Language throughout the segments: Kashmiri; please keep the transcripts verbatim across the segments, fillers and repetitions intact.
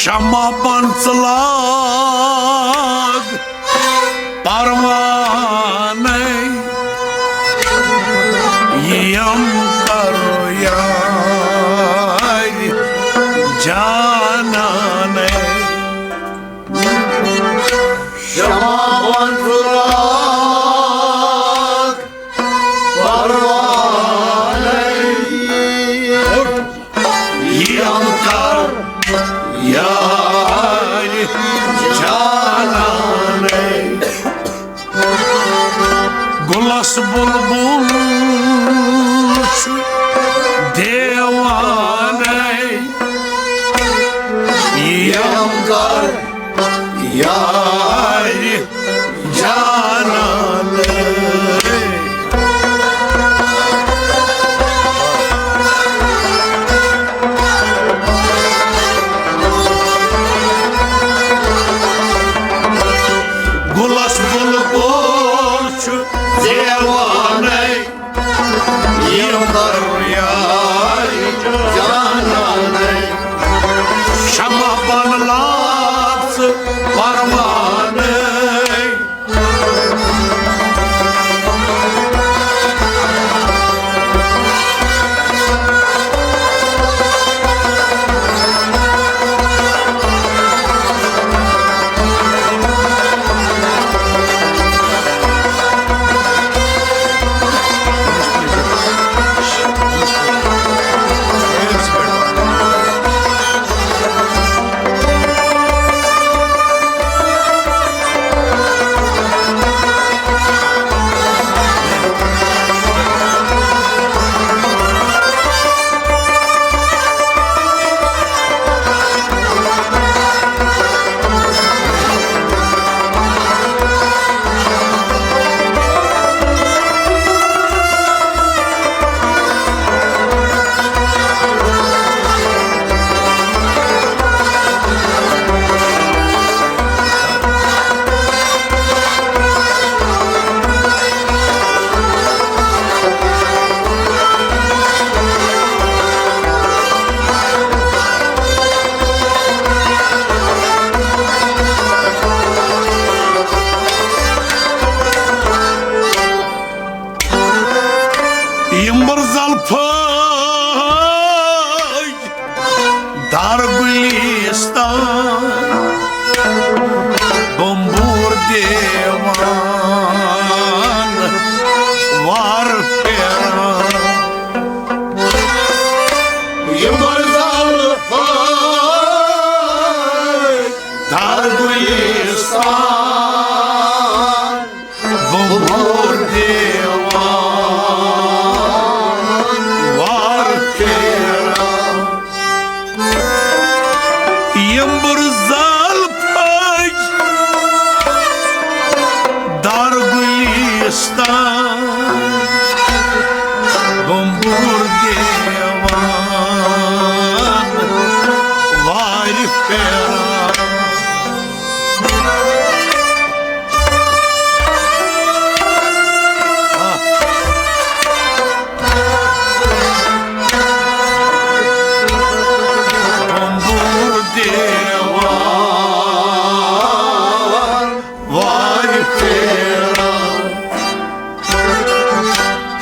شمع پنٛژھ لاگ پروانَے، یِم کرو یارِ جانانَے۔ شمع پنٛژھ لاگ پروانَے، یِم کر یارِ جانانَے۔ گُلس بُلبُل چھُ دیوانَے، یِم کر یارِ جانانَے۔ گُلس بُلبُل چھُ زیوانَے، یِم کر یارِ جانانَے۔ شمع بن لاگ ژٕ پروانَے۔ یِم بُرٕ زلفہٕ دار گُلستان، بمبور دیوان وار پھیران۔ یِم بُرٕ زلفہٕ دار گُلستان، بمبور دیوان وار پھیران۔ یِم بُرٕ زلفہٕ دار گُلستان، بمبور دیوان وار پھیران۔ بمبور دیوان وار پھیران۔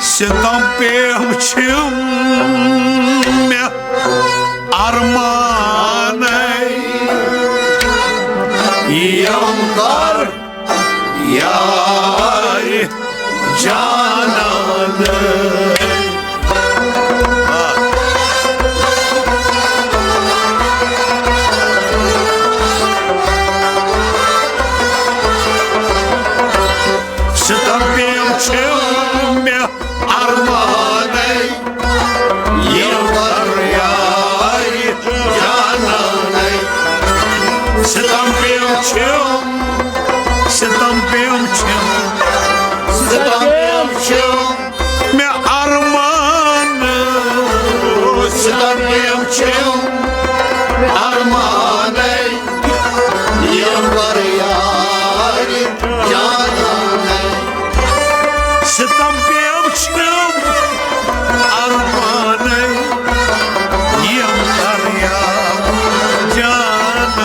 ستم پیٚم چھِم مےٚ ارمانَے، یِم کر یارِ جانانَے۔ ستم پیٚم چھِم مےٚ ارمانَے، یِم کر یارِ جانانَے۔ ستم پیٚم چھِم، ستم پیٚم چھِم، ستم پیٚم چھِم مےٚ ارمان، ستم پیٚم چھِم ارمانَے، یِم کر یارِ جانانَے۔ ستم پیٚم چھِم ارمانَے، یِم کر یارِ جانانَے۔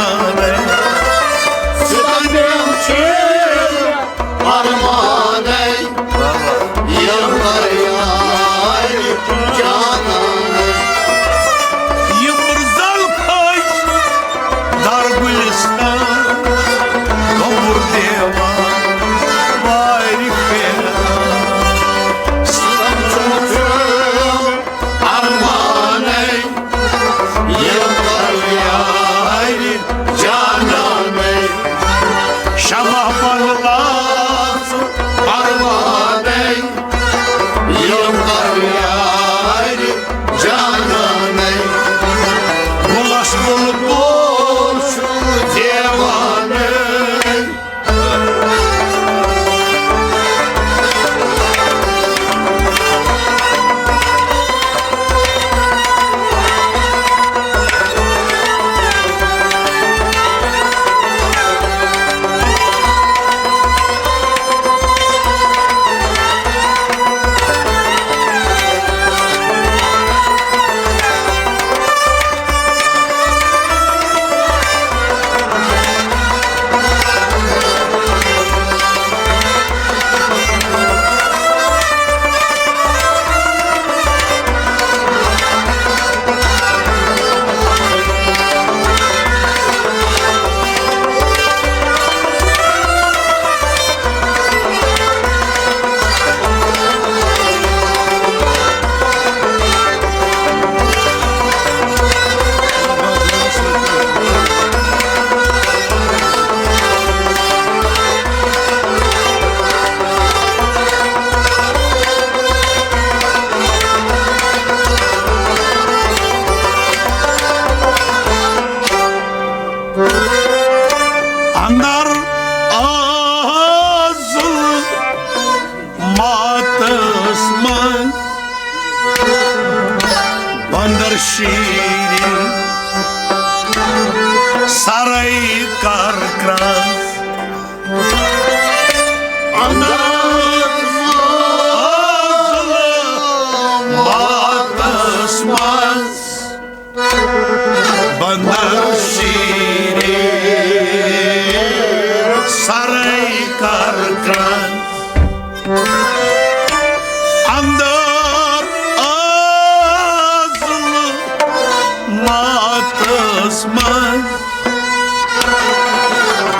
شیٖرِتھ سرے کر کرٛنٛز۔ اندر ماتس منٛز بندر شیٖرِتھ سرے کر کرٛنٛز۔ اندر ظلماتس منٛز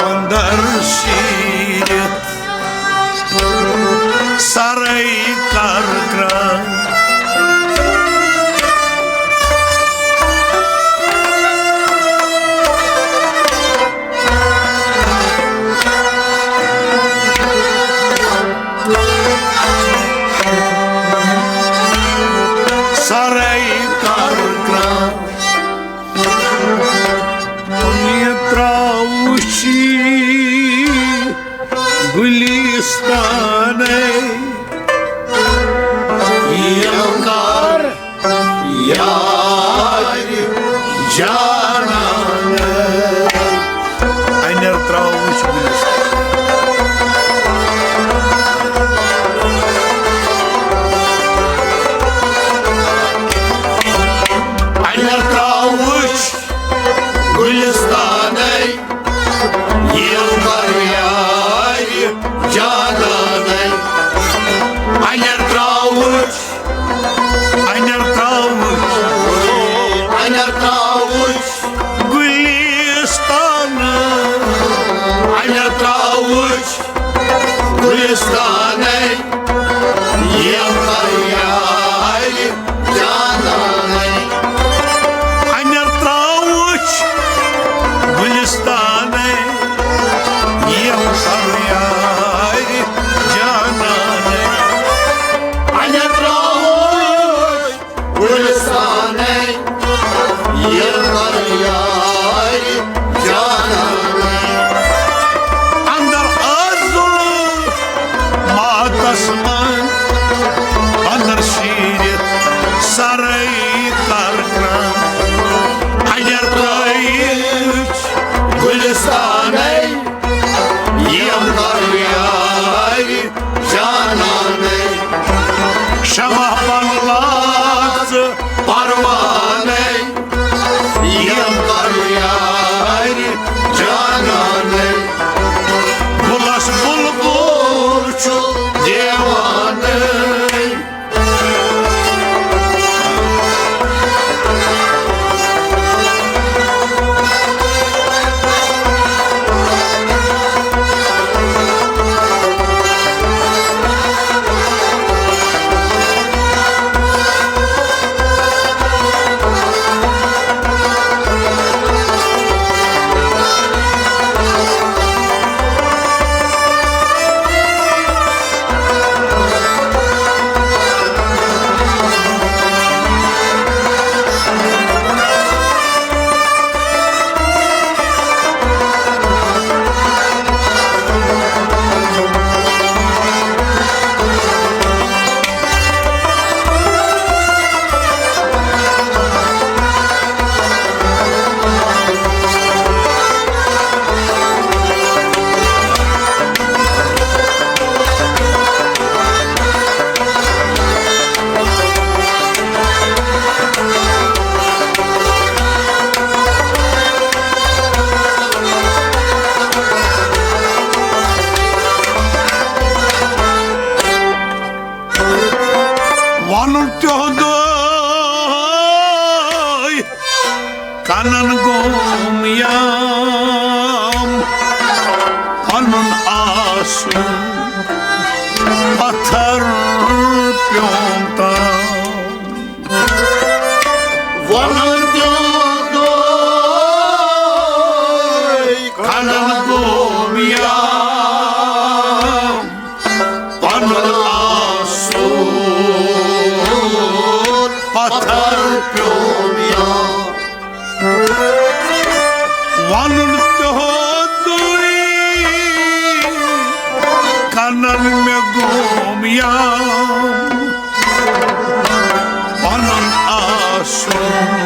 بندر شیٖرِتھ سرے کر کرٛنٛز۔ سرے کر کرٛنٛز۔ نیترا وٕچھی گُلِستانَے۔ یَلہٕ کر یارِ جانانَے۔ اَنٮ۪ر ترٛاو وٕچھ گُلِستان۔ اَنٮ۪ر ترٛاو وٕچھ گُلِستانَے۔ یِم کر یارِ جانانَے۔ اَنٮ۪ر ترٛاو وٕچھ۔ اَنٮ۪ر ترٛاو وٕچھ۔ اَنٮ۪ر ترٛاو وٕچھ۔ گُلِستان۔ اَنٮ۪ر ترٛاو وٕچھ۔ گُلِستانَے۔ یِم کر یارِ جانانَے۔ اَنٮ۪ر ترٛاو وٕچھ گُلِستانَے۔ یِم کر یارِ جانانَے۔ اَنٮ۪ر ترٛاو وٕچھ گُلِستانَے۔ یِم کر یارِ جانانَے۔ اندر ٲس ظلماتس منٛز بندر شیٖرِتھ سرے کر کرٛنٛز۔ اَنٮ۪ر ترٛٲوِتھ گُلِستانَے۔ یِم کر یارِ جانانَے۔ شمع پنلاژ پروانَے۔ یِم کر یارِ جانانَے۔ گُلس بُلبُل چھُ دیوانَے۔ وَنُن تِہُنٛدُے کنن گوم یام، پنُن آسُن پتھر پیوم تام۔ وَنُن تِہُنٛدُے کنن گوم یام، پنُن آسُن پتھر پیوم یام۔ وَنُن تِہُنٛدُے کنن مےٚ گوم یام، پنُن آسُن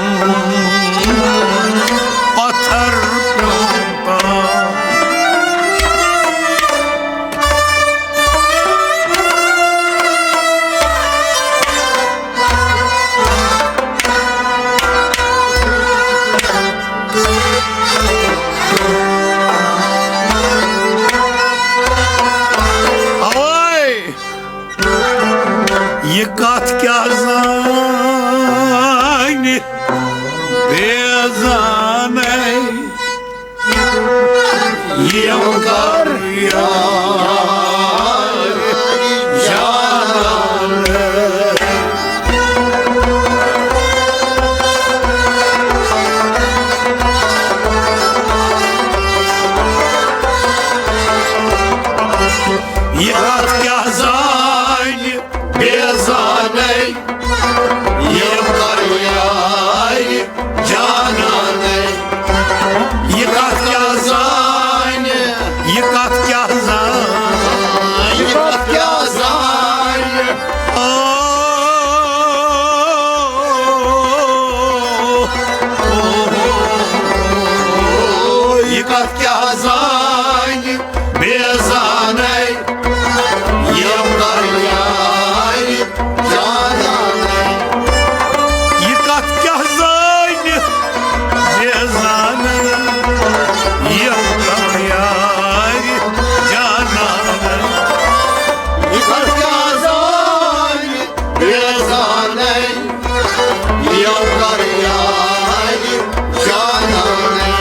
بیزانے، یِم کر یار جانانے۔ یہِ کتھ کیٛاہ زانہِ بے زانے، یِم کر یار جانانے۔ یہِ کتھ کیٛاہ زانہِ، یہِ کتھ کیٛاہ زانہِ، یہِ کتھ کیٛاہ زانہِ۔ او، او، او، یہِ کتھ کیٛاہ زانہِ بے زانے، یِم کر یار جانانے۔ یہِ کتھ کیٛاہ زانہِ بے زانے، یِم کر یار جانانے۔ یہِ کتھ کیٛاہ زانہِ بے زانے، یِم کر یار جانانے۔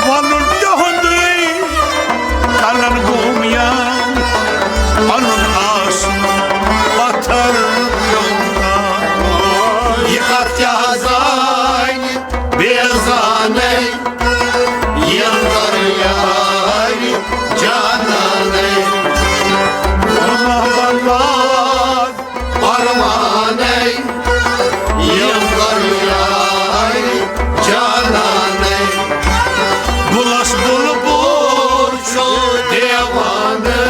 ونُن تِہُنٛدُے کلن گوم یام، پنُن آسُن پتھر پیوم تام۔ یہِ کتھ کیٛاہ زانہِ بے زانے، یِم کر یار جانانے۔ محبت پروانے، یِم کر یار جانانے۔ گُلس بُلبُل چھُ دیوانہٕ۔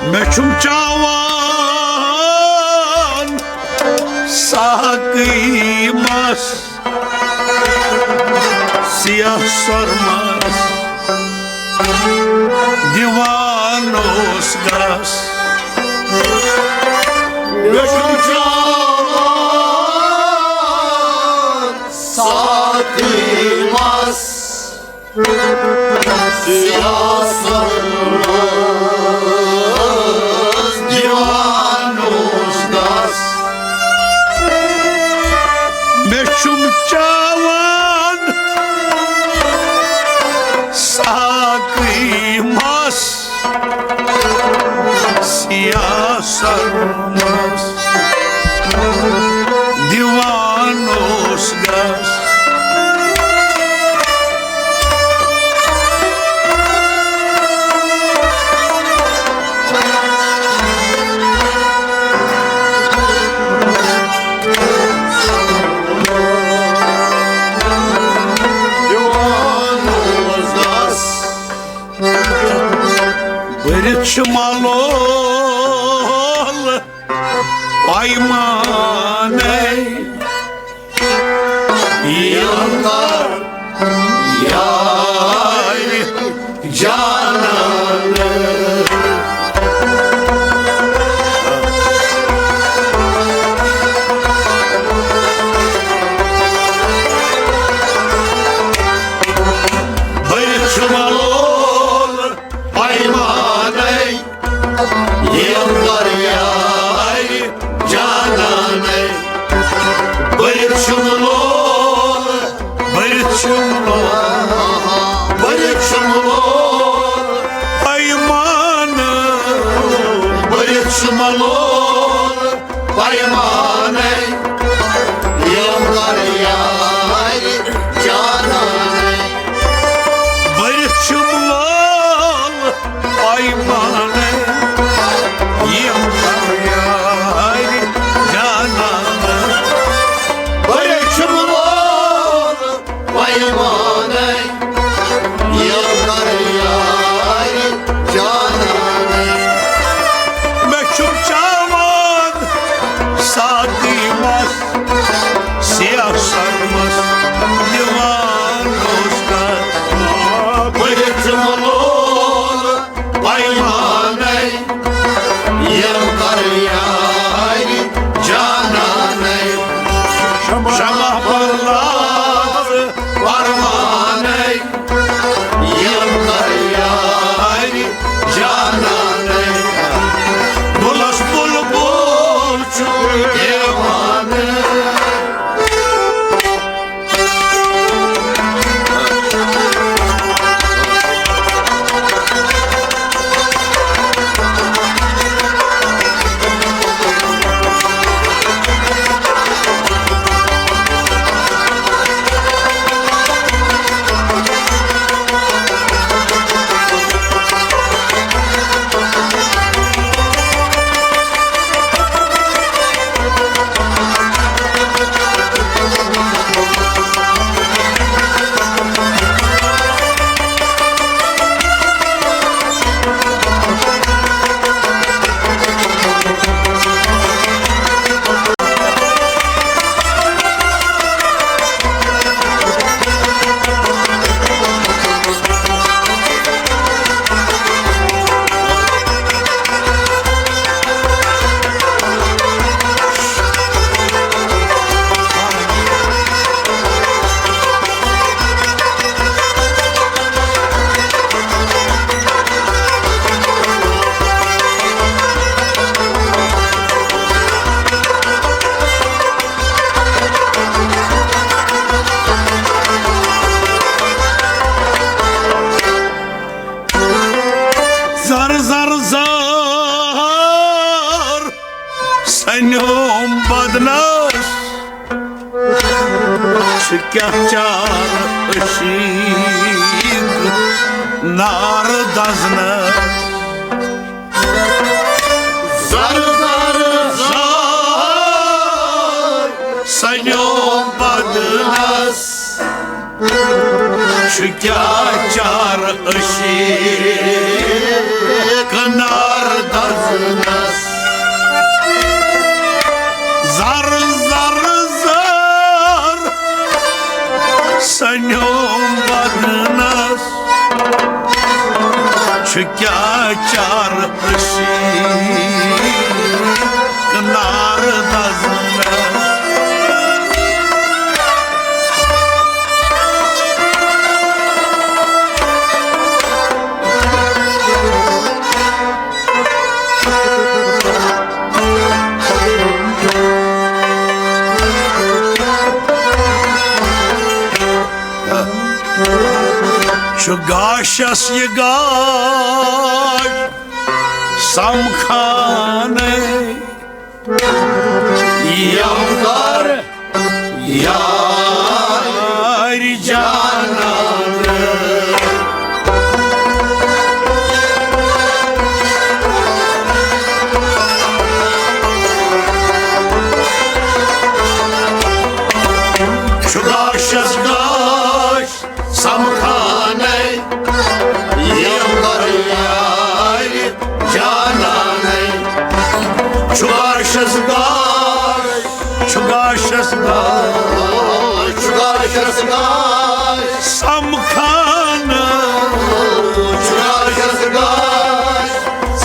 مےٚ چھُم چاوان ساقٕے مَس، سیاہ سۄرمَس دِوان اوس گَس۔ مےٚ چھُم چاوان ساقٕے مَس، سیاہ سۄرمَس دِوان اوس گَس۔ مےٚ چھُم چاوان ساقٕے مَس، سیاہ سۄرمَس دِوان اوس گَس۔ دِوان اوس گَس۔ بٔرِتھ چھُ مَلول پیمانے، یِم کر یار جانانے۔ بٔرِتھ چھُ مَلول پیمانے، یِم کر یار جانانے۔ بٔرِتھ چھُم لول، بٔرِتھ چھُم لول، پیمانَے، یِم کَر یارِ جانانَے۔ بٔرِتھ چھُم لول پیمانَے، یِم کَر یارِ جانانَے۔ بٔرِتھ چھُم لول پیمانَے، یِم کَر یارِ جانانَے۔ مےٚ چھُم چاوان ساقی مَس، سیاہ سرمَس دِوان اوس کَس۔ بٔرِتھ چھُم لول پیمانَے، یِم کَر یارِ جانانَے۔ شمع پرواز پروانَے، یِم کَر یارِ جانانَے۔ گُلَس بُلبُل چھُ دیوانہٕ۔ زر زر زر سنیوم بدنس، چھُ کیٛاہ چارٕ عشیٖق نار دزنس۔ زر زر زر سنیوم بدنس، چھُ کیٛاہ چارٕ عشیٖق نار دزنس۔ زر زر زر سنیوم بدنس، چھُ کیٛاہ چارٕ عشیٖق نار دزنس۔ چھُ گاشس یہِ گاش سمکھانَے۔ یَم کَر یارِ جانانہٕ۔ چھُ گاشس گاش سمکھانَے، یِم کَر یارِ جانانَے۔ چھُ گاشس گاش، چھُ گاشس گاش، چھُ گاشس گاش سمکھانہٕ۔ چھُ گاشس گاش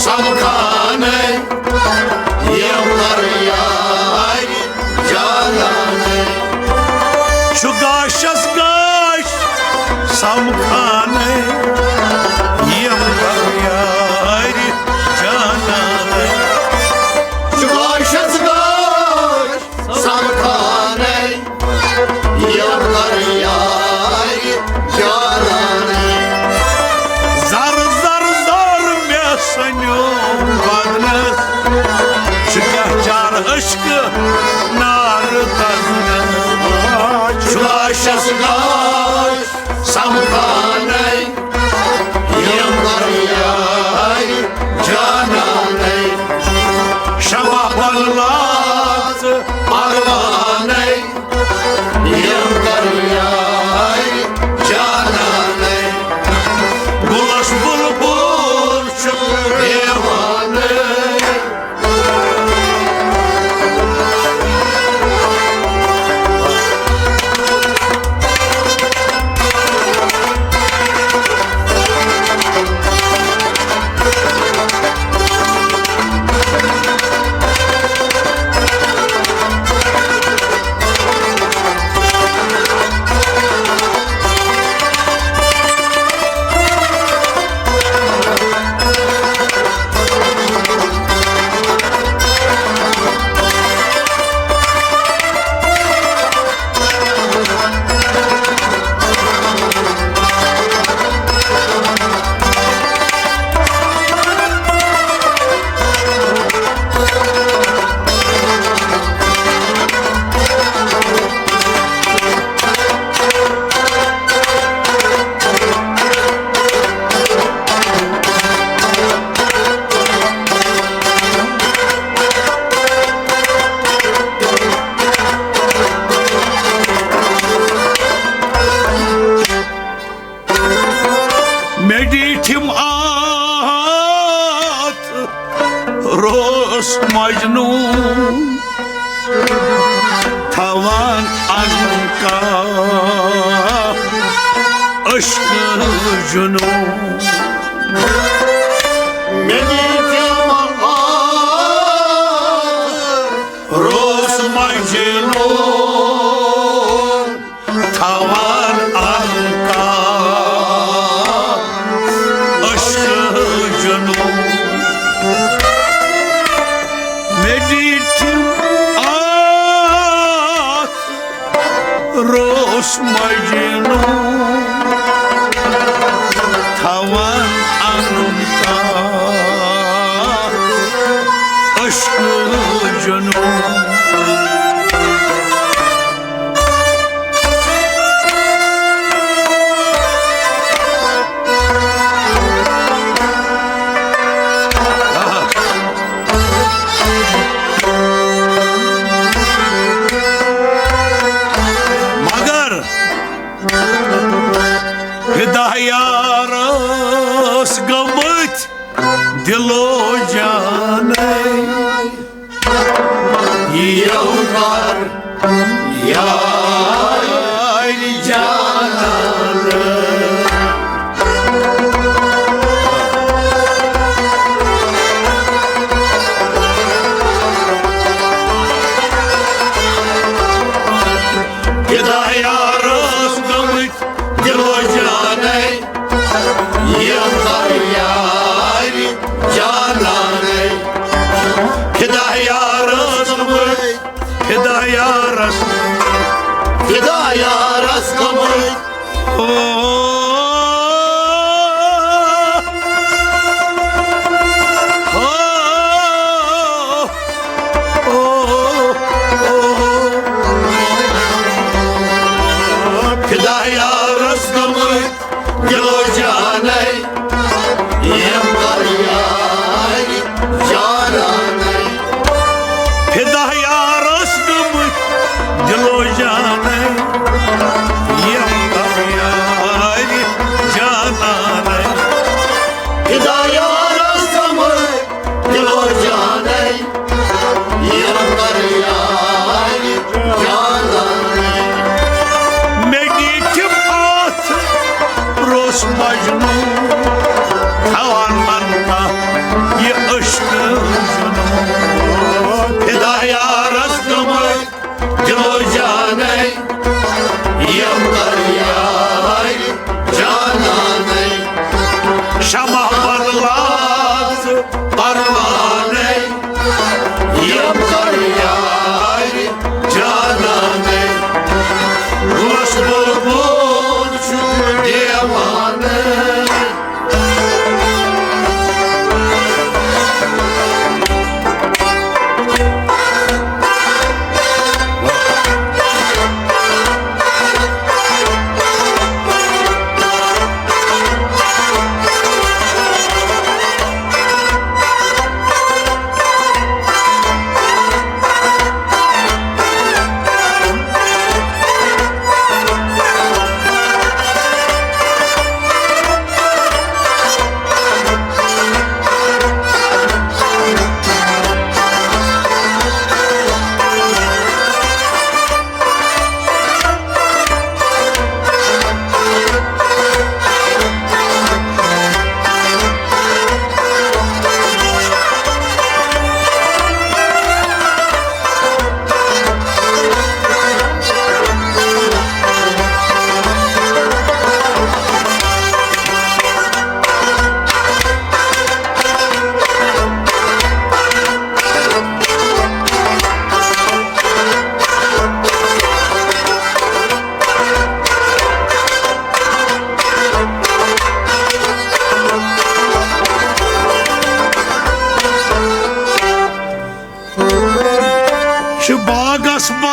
سمکھانَے، یِم کَر یارِ جانانَے۔ چھُ گاشس گاش سمکھانَے، یِم کَر یارِ جانانَے۔ چھُ گاشس گاش سمکھانَے، یِم کَر یارِ جانانَے۔ زر زر زر مےٚ سنیوم بدنس، چھُ کیٛاہ چارٕ عشق روس مجنون تھاوان عنقا عشق جنون۔ مےٚ دِتِم آ روس مجنون تھاوان عنقا عشق جنون۔ مےٚ دِتِم آ روس مجنون تھاوان عنقا عشق جنون۔ مگر فدا یارس گٔمٕتۍ دِلو جانَے۔ یِیو کر یارِ جانَے۔ فدا یارس گٔمٕتۍ دِلو جانَے، یِم کر یارِ جانَے۔ فدا یارس گٔمٕتۍ، فدا یارس، فدا یارس گٔمٕتۍ۔ او، او، او، او۔ فدا یارس گٔمٕتۍ دِلو جانَے، یِم کر یارِ جانَے۔ فدا یارس گٔمٕتۍ دِلو جانَے، یِم کر یارِ جانَے۔ فدا یارس گٔمٕتۍ دِلو جانَے، یِم کر یارِ جانَے۔ مےٚ دِتِم آتھ روس مجنون تھاوان عنقا یہِ عشق جنون۔ فدا یارس گٔمٕتۍ دِلو جانَے، یِم کر یارِ جانَے۔ شمع بدلاو پروانَے، یِم کر یارِ جانَے۔ گوش بلبل چھُ دیوانہٕ۔ چھُ باغس باغ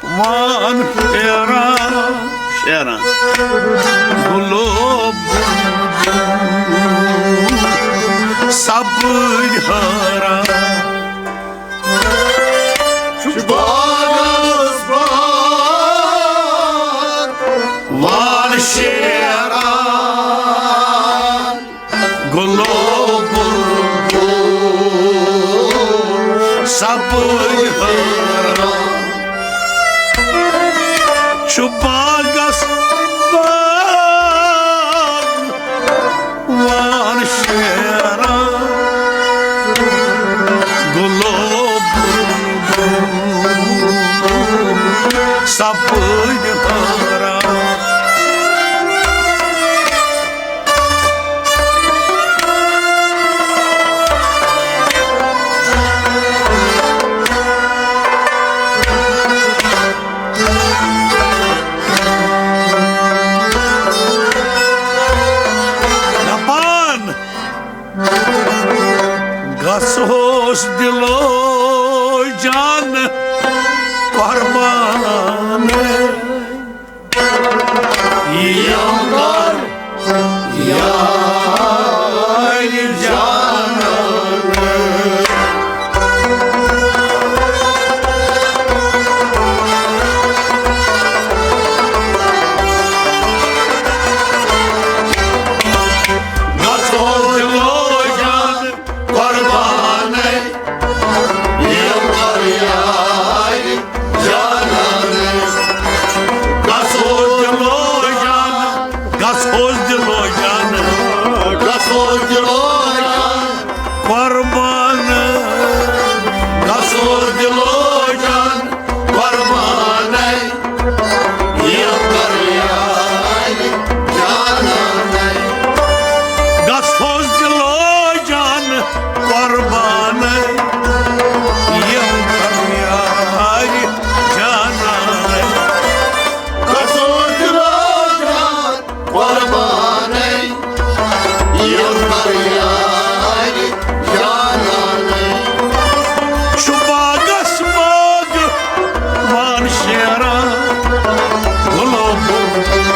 وان پھیران، شیران۔ گُلو بُلبُل سپٕدۍ حٲران۔ چھُ باغس باغ وان شیران۔ گُلو پٲرۍ حٲران۔ چھُ باغس باغ وان شیران۔ گُلو بُلبُل سپٕدۍ حٲران۔ دپان، گژھوس دِلو جان قربان۔ یِم کر یارِ جانان۔ گژھو دِلو جان قربانَے، یِم کر یارِ جانانٕے۔ گژھو دِلو جان، گژھو دِلو جان، گژھو دِلو جان قربان۔ گژھو دِلو جان قربانَے، یِم کر یارِ جانانَے۔ گژھوس دِلو جان قربانَے، یِم کر یارِ جانانَے۔ گژھوس دِلو جان قربانَے، یِم کر یارِ جانانَے۔ چھُ باغس باغ وان شیران، گُلو بُلبُل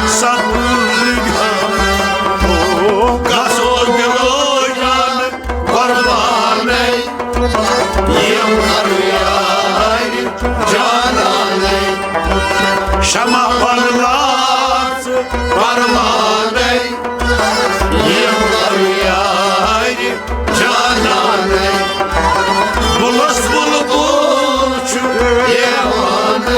سپٕدۍ حٲران۔ گژھو دِلو جان قربانَے، یِم کر یارِ جانانَے۔ شمع پھٔہلاو ژٕ پروانَے، یِم کر یارِ جانانَے۔ گُلس بُلبُل چھُ یِوان۔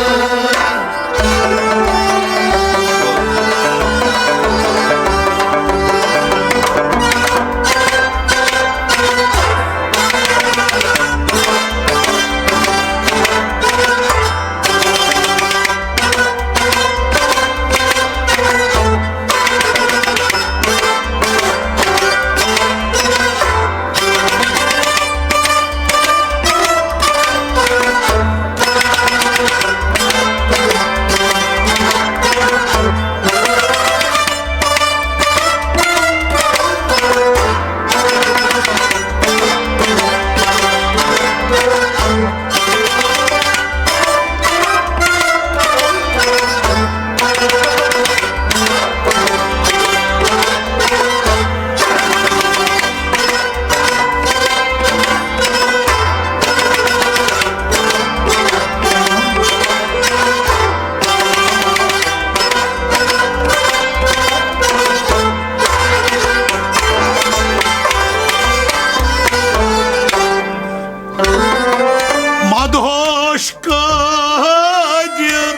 مدہوش قٲدِر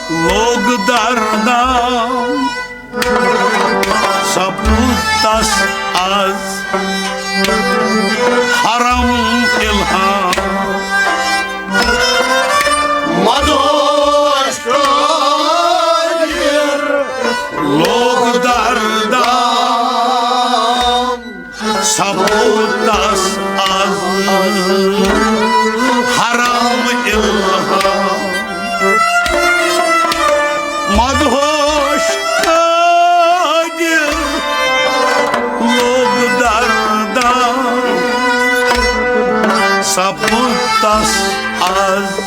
لوٚگ دردام، سپُد تس از حرم الہام۔ مدہوش قٲدِر لوٚگ دردام، سپُد تس از حرم الہام۔ مدہوش قٲدِر لوٚگ دردام، سپُد تس از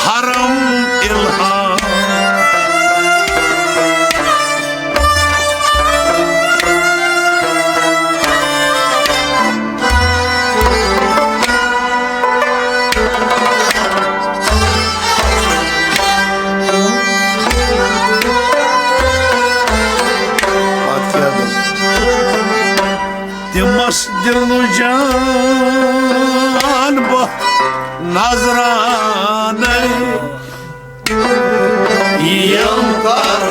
حرم الہام۔ تِمس دِلہٕ جان بہٕ نظرانَے، یِم کر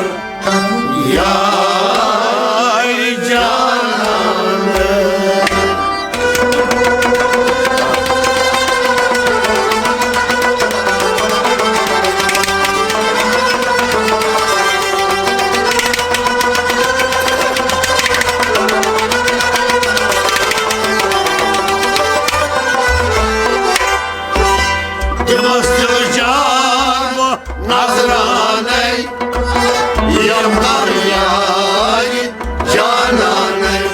یارِ جانانَے۔ دِمس دِلہٕ جان نظرانَے، یِم کر یارِ جانانَے۔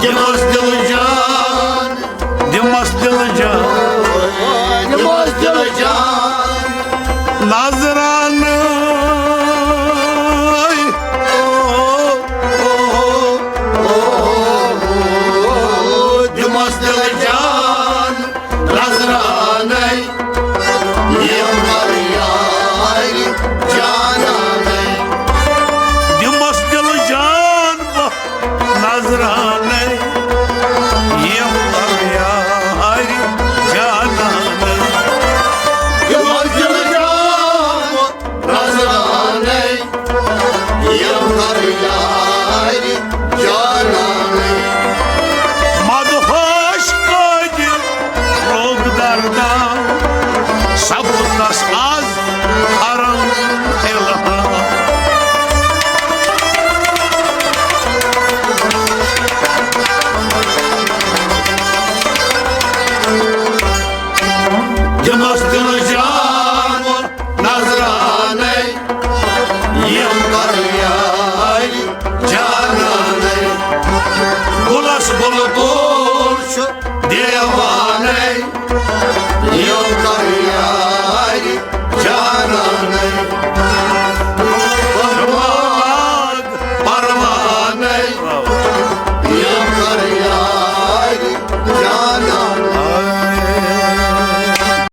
دِمس دِلہٕ جان، دِمس دِلہٕ جان، دِمس دِلہٕ جان نظرانَے۔ او، او، او، او، دِمس دِلہٕ جان نظرانَے، یِم کر یارِ جانانَے۔ دِمس دِلہٕ جان بہٕ نظرانَے، یِم کر یارِ جانانَے۔ دِمس دِلہٕ جان بہٕ نظرانَے، یِم کر یارِ جانانَے۔ مدہوش قٲدِر روٚگ درداو، سبوتس